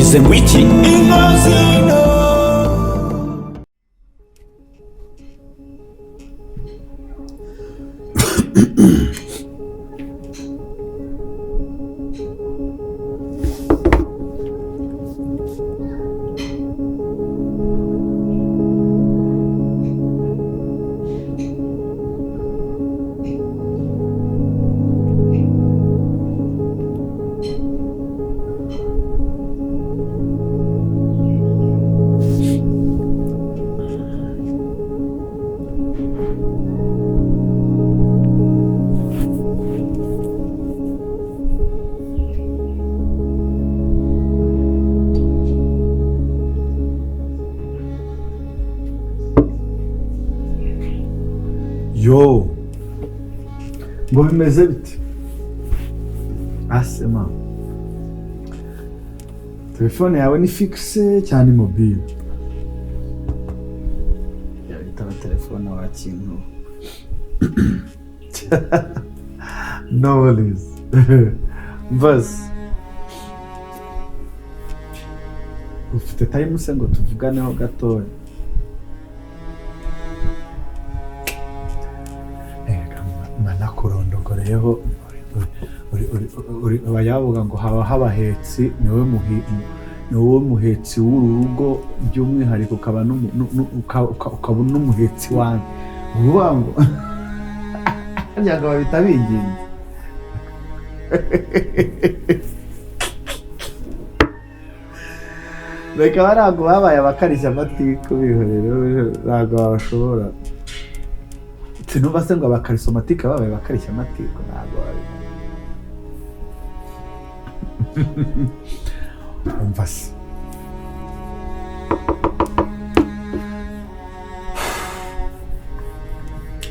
Uvuze ngo iki? Inkozino. Yo, ngo bimeze bite? Asema telefone yawe ni fixe cyane mobile? Yabitaba telefone wa kintu. No worries. Mbaze, ufite time se ngo tuvuganeho gatoya? Erega mba nakurondogoreyeho. Bayavuga ngo haba habahetsi, niwe muhi ni wowe muhetsi w'uru rugo, by'umwihariko ukaba ukaba n'umuhetsi wanjye. Uvuga ngo harya ngo babita binginze. Reka, ntabwo babaye abakarishya amatiku, bihorere, ntabwo babashobora. Sinumva se ngo abakarisomatike babaye abakarishya amatiku, ntabwo babikora. Umva se,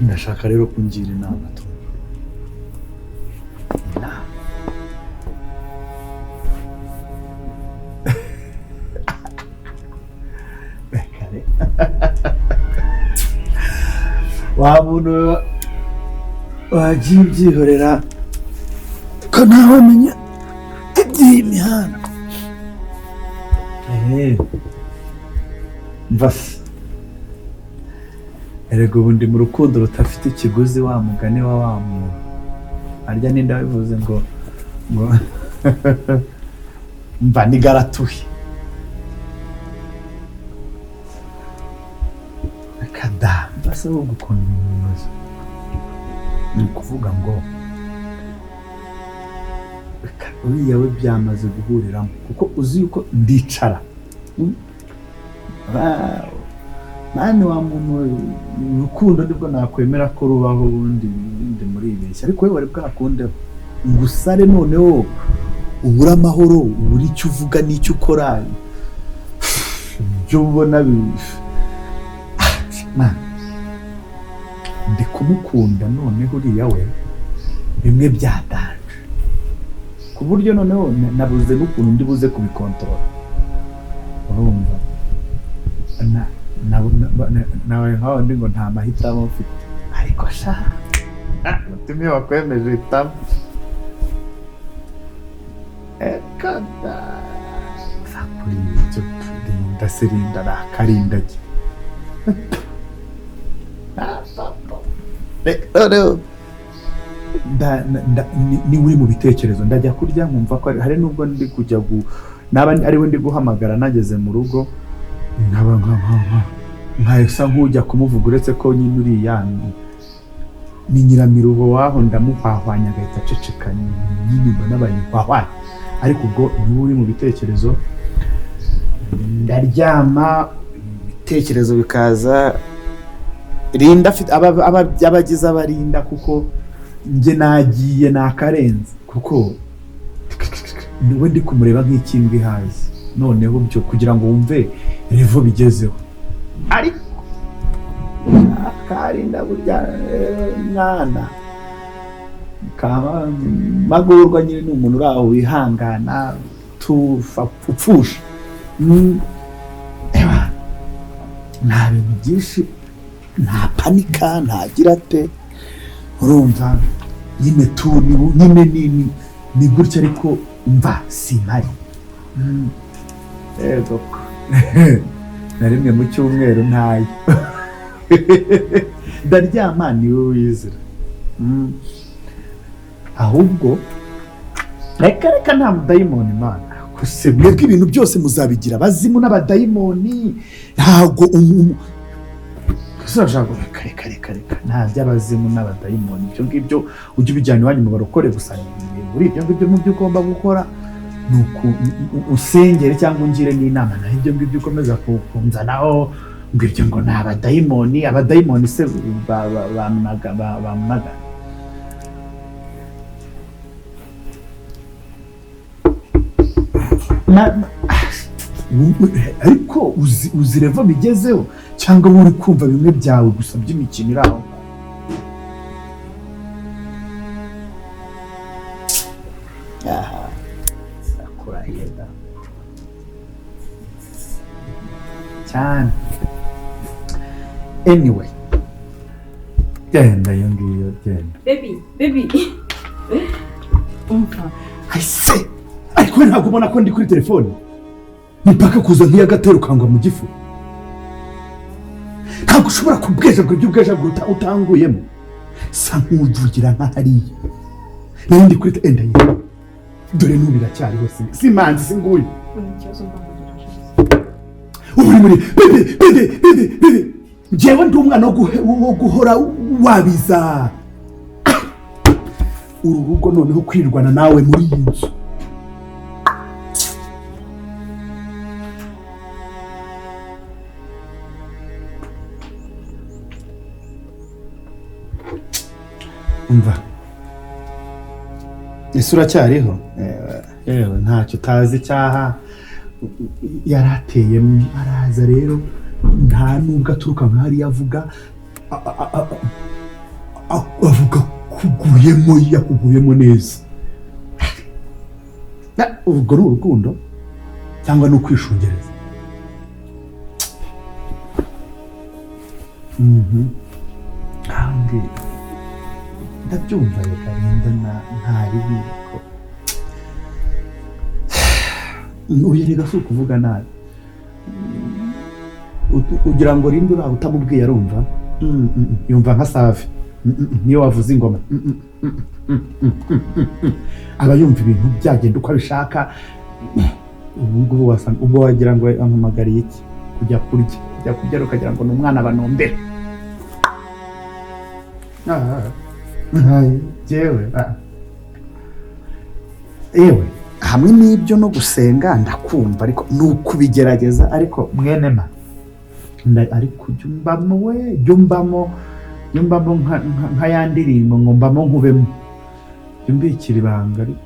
ndashaka rero kungira inama tu, inama. Reka reka, wa muntu we, wagiye ubyihorera ko nawe umenya iby'iyi mihanda. Mva se, erega ubu ndi mu rukundo rudafite ikiguzi, wa mugani wa wa muntu arya ninde wabivuze ngo mva ni garatuye. Reka da, mva se ahubwo ukuntu ibintu bimeze, ni ukuvuga ngo reka uriya we byamaze guhuriramo, kuko uzi yuko ndicara. Mani wa muntu we, urukundo nibwo nakwemera ko rubaho, ubundi ibindi muribeshya. Ariko we wari bwakundeho ngo usare, noneho ubure amahoro, ubure icyo uvuga n'icyo ukora, ibyo ubona Man, ndi kumukunda noneho uriya we bimwe byadanje, ku buryo noneho nabuze n'ukuntu ndi buze kubikontorora. Urumva nawe nkaho ndi ngo nta mahitamo mfite, ariko sha, umutima iyo wakwemeje uhitamo. Eka da, va kuri ibyo, rinda se, rinda nakarindagiye. Noneho niba uri mu bitekerezo, ndajya kurya nkumva ko hari nubwo ndi kujya naba ariwe ndi guhamagara nageze mu rugo, nkaba nkasa nk'ujya kumuvuga, uretse ko nyine uriya ni nyiramiruho waho, ndamuhwahwanya agahita aceceka, nyine mba nabaye hwahwanya. Ariko ubwo niba uri mu bitekerezo, ndaryama ibitekerezo bikaza. Rinda afite abagize abarinda, kuko njye nagiye nakarenze, kuko niwe ndi kumureba nk'ikimbwa ihaze. Noneho byo kugira ngo wumve revo bigezeho, ariko karinda burya, mwana kama magorwa nyine ni umuntu uri aho wihangana tufa upfusha. Ewa, nta bintu byinshi, nta panika, ntagira ate, urumva nyine tu nyine ni gutya, ariko mva simpari. Yego ko na rimwe mu cyumweru ntayo ndaryama, ni wowe wizira. Ahubwo reka reka, nta mudayimoni, Imana. Se mwebwe ibintu byose muzabigira abazimu n'abadayimoni, ntabwo Uzashaka, reka reka reka reka, nta by'abazimu n'abadayimoni. Ibyo ngibyo ujye ubijyana iwanyu mu barokore gusa. Ni muri ibyo ngibyo, mu byo ugomba gukora ni usengere cyangwa ungire n'inama. Naho ibyo ngibyo ukomeza kunzanaho ngo ibyo ngo ni abadayimoni, abadayimoni se bamunaga Ariko uzi level bigezeho, cyangwa wowe uri kumva bimwe byawe gusa by'imikino iri aho? Aha, ndakurahiye da cyane. Anyway, genda iyo ngiyo, genda. Baby, baby, umva. Ese ariko we ntabwo ubona ko ndi kuri telefone? Ni paka kuza nk'iyagatero ukangwa mu gifu. Ntabwo ushobora kubwejagura ibyo ubwejagura utanguyemo. Sa nk'uvugira nka hariya nari ndi kuri enda ye. Dore n'ubu biracyariho, si manzi, si nguyu. Ikibazo mbavugira. Ubu uri muri bebe bebe bebe bebe. Njyewe ndi umwana wo guhora wabiza uru rugo, noneho kwirwana nawe muri iyi nzu. Umva, ese uracyariho? Yewe, ntacyo utazi icyaha yarateyemo araza rero, nta nubwo aturuka nk'ahariya avuga avuga kuguyemo, yakuguyemo neza. Ubwo ni urukundo cyangwa ni ukwishungereza? Ntabwo ndabyumva, reka rinda nta ribi ko Uyu rega si ukuvuga nabi. Ugira ngo rinde uriya utamubwiye arumva? Yumva nka save. Niyo wavuze ingoma. Aba yumva ibintu byagenda uko abishaka. Ubu ngubu wasanga ubwo wagira ngo ampamagariye iki? Kujya kurya, kujya kurya, ukagira ngo ni umwana banombera. Jewe yewe, hamwe n'ibyo no gusenga ndakumva, ariko ni ukubigerageza. Ariko mwene ma ariko jya umbamo we, jya umbamo, jya umbamo nka ya ndirimbo ngo mbamo nkubemo, jya umbikira ibanga. Ariko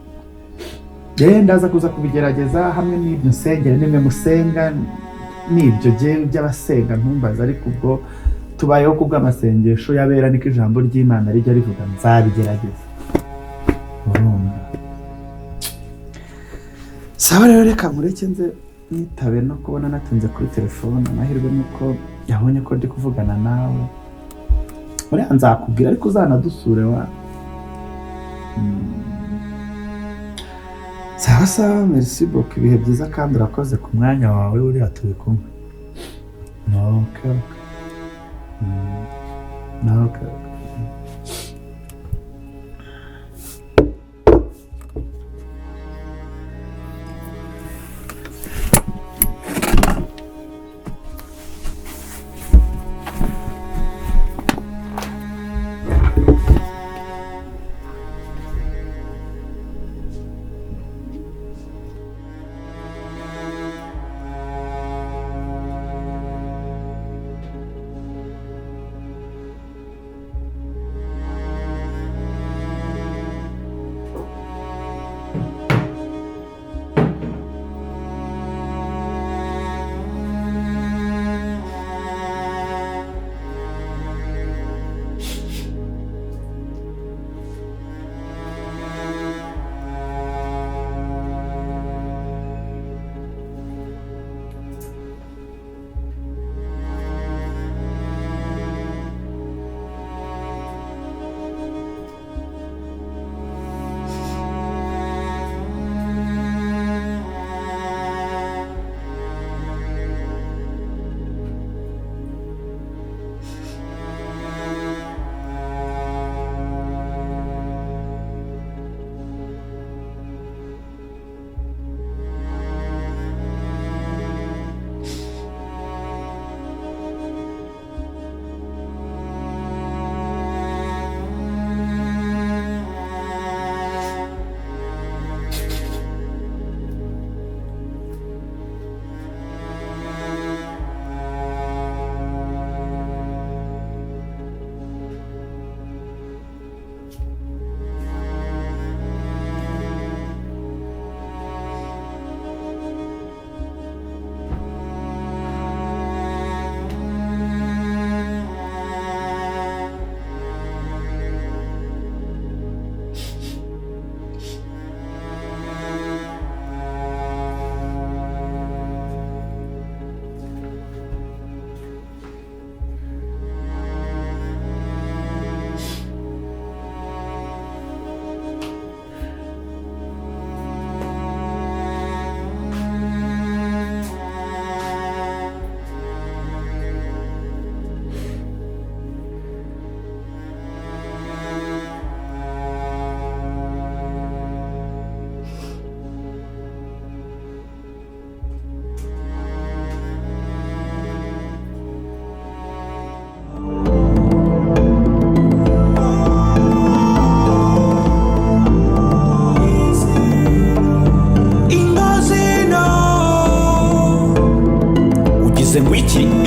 yewe ndaza kuza kubigerageza hamwe n'ibyo nsengera nimwe musenga n'ibyo jyewe by'abasenga ntumbaze. Ariko ubwo tubayeho kubw'amasengesho y'abera, niko ijambo ry'Imana rijya rivuga. Nzabigerageza, urumva? Sawa rero, reka nkureke nze nitabe no kubona natinze kuri telefone. Amahirwe nuko yabonye ko ndi kuvugana nawe. Uriya nzakubwira, ariko uzanadusure wa. Sawa sawa, merci beaucoup, ibihe byiza kandi urakoze ku mwanya wawe. Uriya turi kumwe. Okay, okay. Okay, okay. Iki.